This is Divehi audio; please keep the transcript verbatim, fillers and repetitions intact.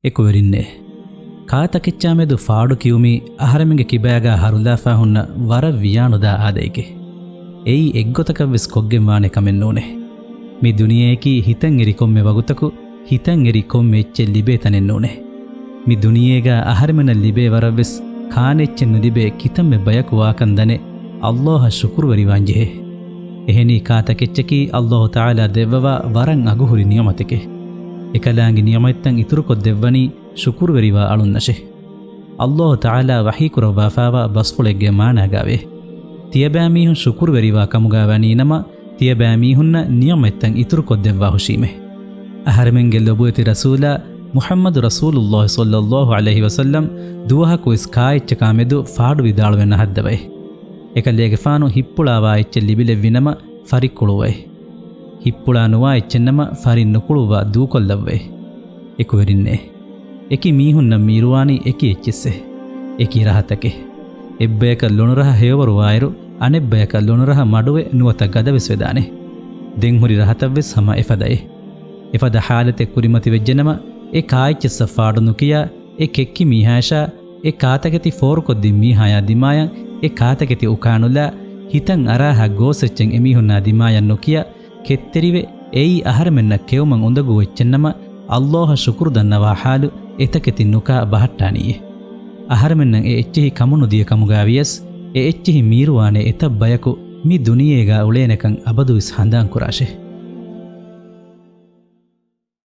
އެކުވެރިންނޭ، ކާތަކެއްޗާމެދު ފާޑު ކިޔުމީ އަހަރެމެންގެ ކިބާގާ ހަރުލާފާ ހުންނަ ވަރަށް ވިޔާނުދާ އާދައެކޭ. އެއީ އެއްގޮތަކަށްވެސް ކޮށްގެންވާނެ ކަމެއް ނޫނޭ. މި ދުނިޔެއަކީ ހިތަށް އެރި ކޮންމެ ވަގުތަކު ހިތަށް އެރި ކޮންމެ އެއްޗެއް ލިބޭ ތަނެއް ނޫނޭ. މި ދުނިޔޭގާ އަހަރެމެންނަށް ލިބޭ ވަރަށްވެސް ކާނެ އެއްޗެއް ނުލިބޭ ކިތަންމެ ބަޔަކު ވާކަން ދަނެ، އައްލާހަށް ޝުކުރުވެރިވާން ޖެހޭ. އެހެނީ ކާތަކެއްޗަކީ އައްލާހު ތަޢާލާ ދެއްވަވާ ވަރަށް އަގުހުރި ނިޢުމަތެކޭ. އެކަލާނގެ ނިޢުމަތްތައް އިތުރުކޮށްދެއްވަނީ ޝުކުރުވެރިވާ އަޅުންނަށޭ. އައްލާހު ތަޢާލާ ވަޙީކުރައްވާފާވާ ބަސްފުޅެއްގެ މާނާގާވޭ، ތިޔަބައިމީހުން ޝުކުރުވެރިވާ ކަމުގާ ވަނީނަމަ، ތިޔަބައިމީހުންނަށް ނިޢުމަތްތައް އިތުރުކޮށްދެއްވާހުށީމޭ. އަހަރެމެންގެ ލޮބުވެތި ރަސޫލާ މުޙައްމަދު ރަސޫލުއްލާހި ޞައްލައްލާހު ޢަލައިހި ވަސައްލަމް ދުވަހަކުވެސް ކާއެއްޗަކާމެދު ފާޑު ވިދާޅުވެ ނަހައްދަވައޭ. އެކަލޭގެފާނު ހިއްޕުޅާވާ އެއްޗެއް ލިބިލެއްވިނަމަ ފަރިއްކުޅުއްވައޭ. ހިއްޕުޅާ ނުވާ އެއްޗެއްނަމަ ފަރިން ނުކުޅުއްވާ ދޫކޮށްލައްވައޭ. އެކުވެރިންނޭ، އެކި މީހުންނަށް މީރުވާނީ އެކި އެއްޗިއްސޭ. އެކި ރަހަތަކޭ. އެއްބަޔަކަށް ލޮނުރަހަ ހެޔޮވަރުވާއިރު، އަނެއްބަޔަކަށް ލޮނުރަހަ މަޑުވެ ނުވަތަ ގަދަވެސް ވެދާނެ. ދެން ހުރި ރަހަތަށްވެސް ހަމަ އެފަދައޭ. އެފަދަ ޙާލަތެއް ކުރިމަތިވެއްޖެނަމަ، އެ ކާއެއްޗިއްސަށް ފާޑު ނުކިޔާ، އެ ކެއްކި މީހާޔަށާ، އެ ކާތަކެތި ފޯރުކޮށްދިން މީހާޔާ ދިމާޔަށް، އެ ކާތަކެތި އުކާނުލާ، ހިތަށް އަރާހާ ގޯސް އެއްޗެއް އެމީހުންނާ ދިމާޔަށް ނުކިޔާ، ކެތްތެރިވެ، އެއީ އަހަރެމެންނަށް ކެއުމަށް އުނދަގޫ އެއްޗެއްނަމަ، އައްލާހަށް ޝުކުރު ދަންނަވާ ޙާލު އެތަކެތި ނުކާ ބަހައްޓާނީއޭ. އަހަރެމެންނަށް އެ އެއްޗެހި ކަމުނުދިޔަ ކަމުގާ ވިޔަސް، އެ އެއްޗެހި މީރުވާނެ އެތައް ބަޔަކު މި ދުނިޔޭގާ އުޅޭނެކަން އަބަދުވެސް ހަނދާންކުރާށޭ.